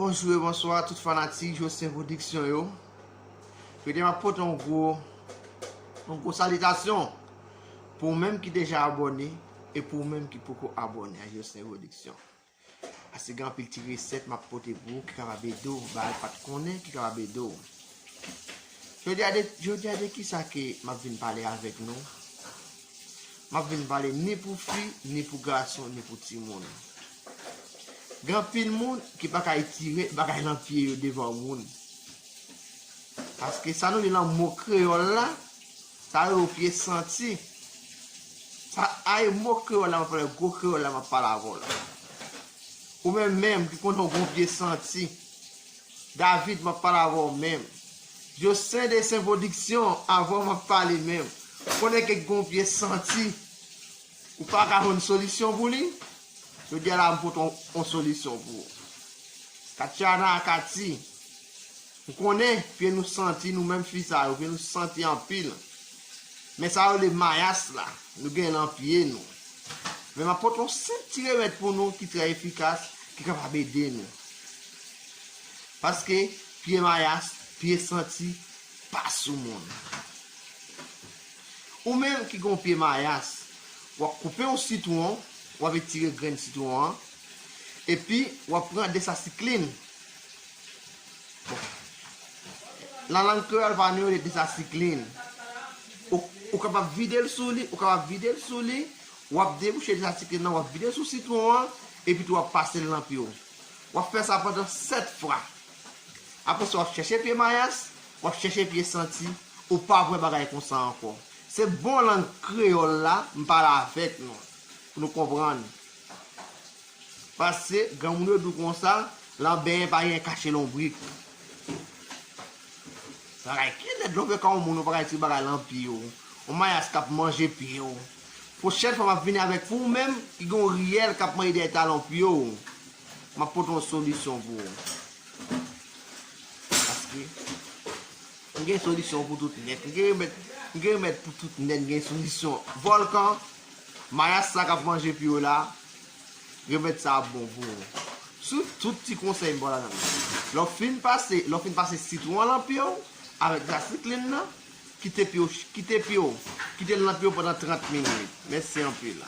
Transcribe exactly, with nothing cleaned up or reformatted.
Bonjou e bonswa tout fanatik Jocelyn Production yo. Jodi a m ap pote yon gwo, yon gwo salitasyon pou ou menm ki deja abòne e pou ou menm ki poko abòne a Jocelyn Production. Paske gen anpil ti resèt m ap pote pou ou ki kapab ede w, bagay ou pa t konnen ki kapab ede w. Jodi a de, jodi a de kisa ke m ap vin pale avèk nou? M ap vin pale ni pou fi, ni pou gason, ni pou timoun. Gen anpil moun ki pa ka etire bagay nan pye yo devan moun. Paske sa nou li nan mo kreyòl la, sa yo pye santi. Sa a e mo kreyòl la, m ap pale gwo kreyòl la, m ap pale avè w la. Ou menm menm ki konnen w gon pye santi. David, m ap pale avè w menm. Jocelyn Dessin Production, avè w m ap pale menm. Ou konnen ke gon pye santi. Ou pa ka jwenn solisyon pou li? Jodi a la, m pote yon, yon solisyon pou ou. Katiana Akati, m konnen pye nou santi, nou menm fi sa yo, pye nou santi anpil. Men sa yo rele mayas la, nou gen nan pye nou. Men m ap pote yon senp ti remèd pou nou ki trè efikas, ki kapab ede nou. Paske pye mayas, pye santi, pa sou moun. Ou menm ki gon pye mayas, w ap koupe yon sitwon, w ap etire grenn sitwon an, epi w ap pran desasiklin. Bon. Nan lang kreyòl pa nou yo rele desasiklin. Ou, ou kapab vide l sou li, ou kapab vide l sou li, w ap debouche desasiklin nan, w ap vide l sou sitwon an, epi tou w ap pase l nan pye w. W ap fè sa pandan sèt fwa. Apre sa, w ap chèche pye mayas, w ap chèche pye santi, ou p ap wè bagay konsa ankò. Se bon lang kreyòl la, m pale avèk nou, pou nou konprann. Paske, granmoun yo di w konsa, nan benyen pa gen kache lonbrik. Bagay ki lèd lè w fè ka yon moun, ou pa ka retire bagay lan pye w. Yon mayas k ap manje pye w. Pwochèn fwa m ap vini avèk pou ou menm ki gen yon riyèl k ap manje dèyè talon pye w. M ap pote yon solisyon pou ou. Paske m gen solisyon pou tout nèt. M gen remèd, m gen remèd pou tout nèt, m gen solisyon. Vòlkan, mayas sa k ap manje pye w la, remèd sa ap bon pou ou. Swiv tout ti konsèy m ba w la nan. Lè w fin pase, lè w fin pase sitwon an lan pye w, avèk desasiklin nan, kite pye w, kite pye w, kite l lan pye w pandan trant minit. Mèsi anpil.